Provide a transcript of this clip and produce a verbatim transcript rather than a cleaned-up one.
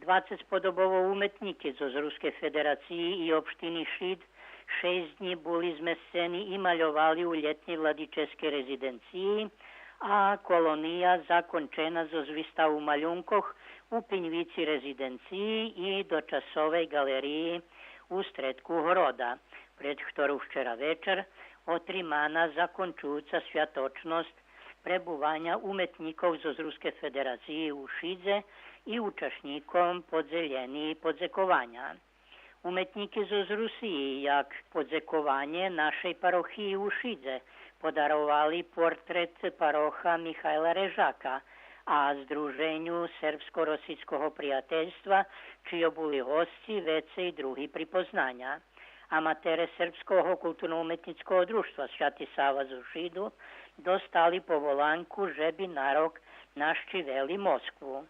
Двацец подобово уметнїки зоз Рускей Федерациї и општини Шид шейсц днї були змесцени и мальовали у лєтнєй владическей резиденциї, а колония закончена зоз виставу малюнкох у пиньвици резиденциї и дочасовей ґалериї у стредку города, пред хтору вчера вечер отримана закончуюца святочносц пребуваня уметнїкох зоз Рускей Федерациї у Шидзе и учашнїком подзелєни подзекованя. Уметнїки зоз Русиї, як подзекованє нашей парохиї у Шидзе, подаровали портрет пароха Михайла Режака, а Здруженю сербско-росийского приятельства, чийо були госци, вецей други припознаня. Аматере Сербского културно-уметнїцкого дружтва Святи Сава зоз Шиду достали поволанку же би на рок нащивели Москву.